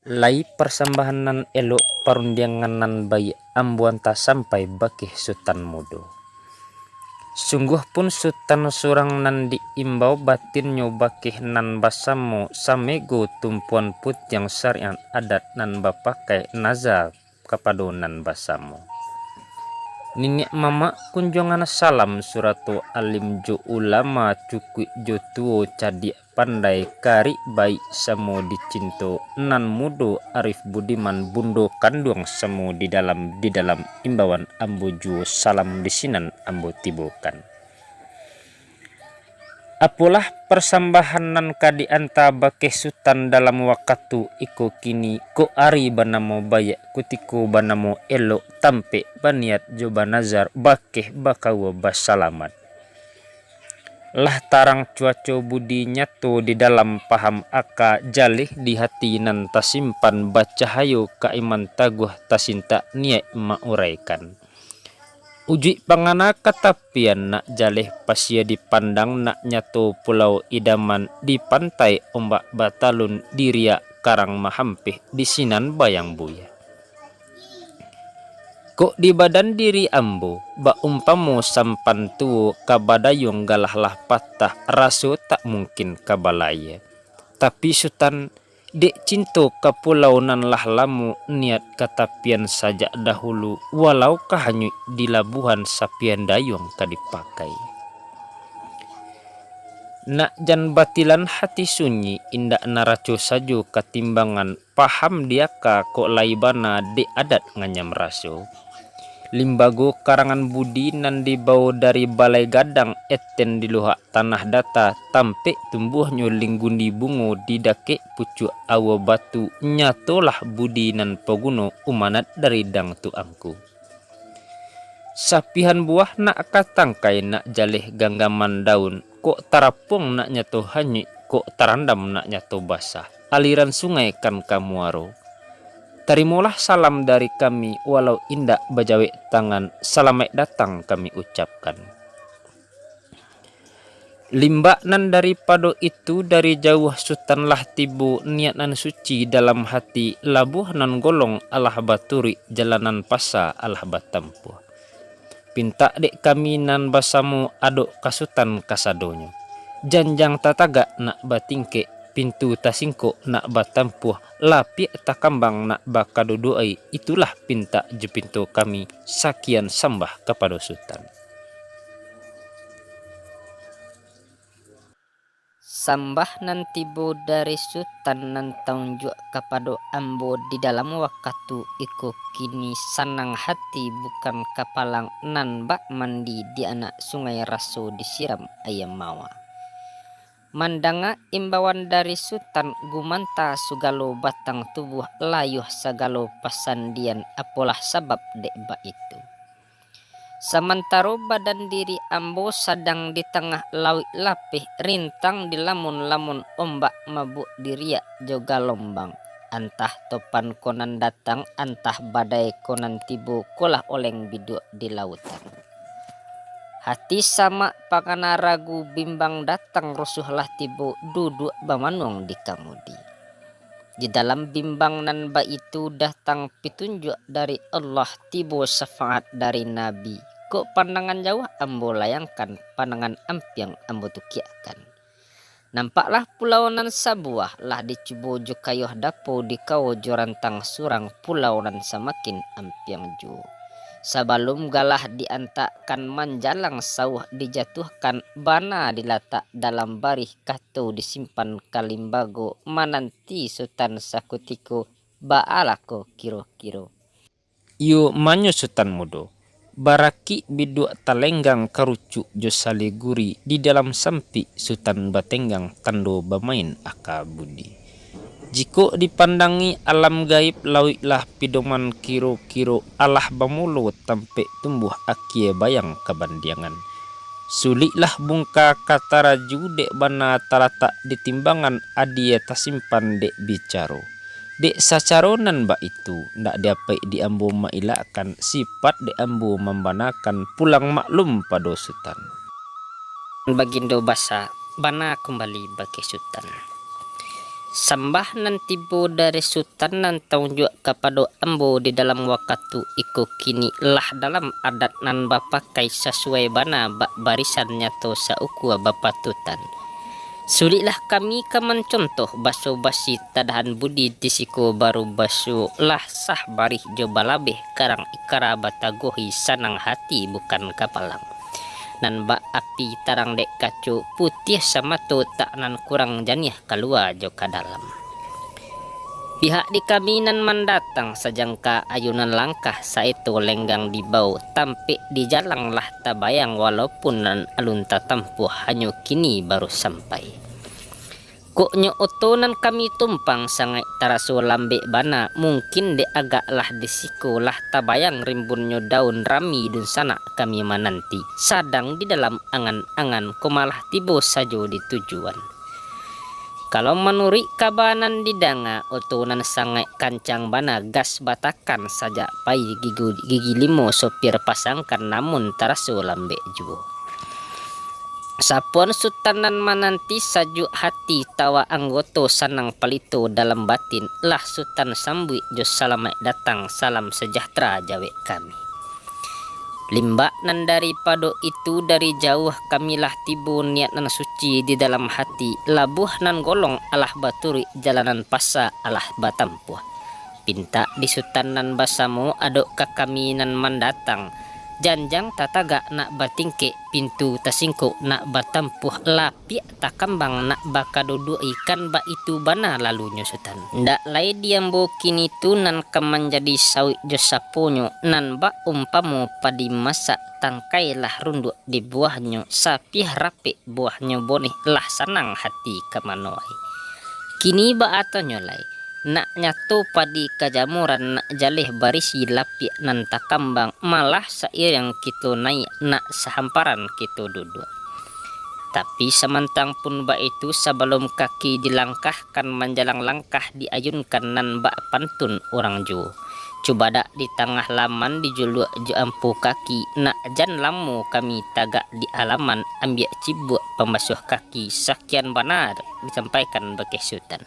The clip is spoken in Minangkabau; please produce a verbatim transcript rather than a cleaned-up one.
Lai parsambahan nan elok, parundiangan nan baiak, ambo anta sampai bakeh Sutan Mudo. Sungguah pun Sutan surang nan diimbau, batinnyo bakeh nan basamo, samego tumpuan putiang syariat adat nan bapakai naza kapado nan basamo. Niniak mamak kunjuangan salam, surato alim jo ulama, cukuik jo tuo cadiak pandai, karik baik samo dicinto, nan mudo arif budiman, bundo kanduang samo di dalam, di dalam imbauan ambo juo, salam di sinan ambo tibokan. Apolah parsambahan nan ka dianta bakeh Sutan dalam wakatu iko kini, kok ari banamo baiak, kutiko banamo elok, tampek baniat jo banazar, bakeh bakaua basalamat. Lah tarang cuaco budi, nyato di dalam paham aka, jaleh di hati nan tasimpan, bacahayo ka iman taguah, tasintak niaik mauraikan. Ujuik pangana ka tapian, nak jaleh pasia dipandang, nak nyato pulau idaman, di pantai ombak batalun, di riak karang mahampeh, di sinan bayang buya. Kok di badan diri ambo, baumpamo sampan tuo, ka badayuang galah lah patah, raso tak mungkin ka balayia. Tapi Sutan, dek cinto ka pulau nan lah lamo, niat ka tapian sajak dahulu, walau ka hanyuik di labuhan, sapian dayuang ka dipakai. Nak jan batilan hati sunyi, indak naraco sajo katimbangan, paham di aka kok lai bana, dek adat nganyam raso. Limbago karangan budi nan dibao dari Balai Gadang, eten di luhak tanah data, tampek tumbuahnyo linggundi bungo, di dakek pucuak aua batu, nyatolah budi nan paguno, umanat dari dang tu angku. Sapihan buah nak ka tangkai, nak jaleh ganggaman daun, kok tarapuang nak nyato hanyuik, kok tarandam nak nyato basah, aliran sungai kan ka muaro. Tarimolah salam dari kami, walau indak bajawek tangan, salamaik datang kami ucapkan. Limbak nan daripado itu, dari jauah Sutan lah tibo, niat nan suci dalam hati, labuah nan golong alah baturuik, jalan nan pasa alah batampuah. Pintak dek kami nan basamo, adok ka Sutan kasadonyo. Janjang tatagak nak batingkek, pintu tasingkok nak batampuah, lapiak takambang nak bakaduduai, itulah pintak jo pinto kami, sakian sambah kapado Sutan. Sambah nan tibo dari Sutan nan taunjuak kapado ambo di dalam wakatu iko kini, sanang hati bukan kapalang, nan bak mandi di anak sungai, raso disiram aia mawa. Mandanga imbauan dari Sutan, gumanta sagalo batang tubuah, layuah sagalo pasandian, apolah sabab dek baitu. Samantaro badan diri ambo sadang di tangah lauik lapeh, rintang di lamun-lamun ombak, mabuak di riak jo galombang, antah topan ko nan datang, antah badai ko nan tibo, kolah oleng biduak di lautan. Hati samak pangana ragu, bimbang datang rusuah lah tibo, duduak bamanuang di kamudi. Di dalam bimbang nan baitu, datang pitunjuak dari Allah, tibo syafaat dari Nabi. Kok pandangan jauah ambo layangkan, pandangan ampiang ambo tukiakkan. Nampaklah pulau nan sabuah, lah dicubo jo kayuah dapo, dikao jo rantang surang, pulau nan samakin ampiang juo. Sabalum galah diantakkan, manjalang sauah dijatuahkan, bana dilatak dalam barih, kato disimpan ka limbago, mananti Sutan sakutiko, baalah ko kiro-kiro. Iyo manyo Sutan Mudo, barakik biduak talenggang, karucuk jo saliguri, di dalam sampik Sutan batenggang, tando bamain aka budi. Jikok dipandangi alam gaib, lauiklah pidoman kiro-kiro, alah bamulo tampek tumbuah, akie bayang kabandiangan. Suliklah bungka ka taraju, dek bana talatak di timbangan, adie tasimpan dek bicaro. Dek sacaro nan baitu, ndak diapaik di ambo mailakkan, sipat dek ambo mambanakan, pulang maklum pado Sutan. Bagindo basa, bana kumbali bakeh Sutan. Sambah nan tibo dari Sutan nan taunjuak kapado ambo di dalam wakatu iko kini lah dalam adat nan bapakai sasuai bana bak barisan nyato saukua bapatutan. Suliklah kami ka mancontoh baso basi tadahan budi di siko baru baso lah sah barih jo balabeh karang ikara batagohi sanang hati bukan kapalang. Nan bak api tarang dek kaco, putiah samato tak nan kurang janiah kalua jo ka dalam. Pihak di kami nan mandatang sajangka ayunan langkah saeto lenggang dibao, tampek di jalang lah tabayang walaupun nan alun tatampuah hanyo kini baru sampai. Koknyo oto nan kami tumpang sangaik taraso lambek bana, mungkin dek agak lah di siko lah tabayang rimbunnyo daun rami dunsanak kami mananti, sadang di dalam angan-angan ko malah tibo sajo di tujuan. Kalau manuruik kaba nan didanga, oto nan sangaik kancang bana gas batakan sajak pai gigi, gigi limo sopir pasangkan namun taraso lambek juo. Sapuan Sutan nan mananti sajuak hati tawa anggoto sanang palito dalam batin lah Sutan sambuik jo salamaik datang salam sejahtera jawek kami. Limbak nan daripado itu dari jauah kami lah tibo niat nan suci di dalam hati, labuah nan golong alah baturuik jalanan pasa alah batampuah. Pintak di Sutan nan basamo adok ka kami nan mandatang, janjang tatagak nak batingkek, pintu tasingkok nak batampuah, lapiak takambang nak bakaduduak-i, kan baitu bana lalunyo Sutan. Ndak lai di ambo kini tu nan ka manjadi sauik jo saponyo, nan bak umpamo padi masak, tangkai lah runduak di buahnyo, sapiah rapek buahnyo boneh, lah sanang hati ka manoai. Kini baatonyo lai, nak nyato padi kajamuran, nak jaleh barisi lapiak nan takambang, malah sairiang kito naiak, nak sahamparan kito duduak. Tapi samantang pun baitu, sabalum kaki dilangkahkan manjalang langkah diayunkan nan bak pantun urang juo. Cubadak di tangah laman dijuluak jo ampo kaki, nak jan lamo kami tagak di alaman, ambiak cibuak pambasuah kaki, sakian bana disampaikan bakeh Sutan.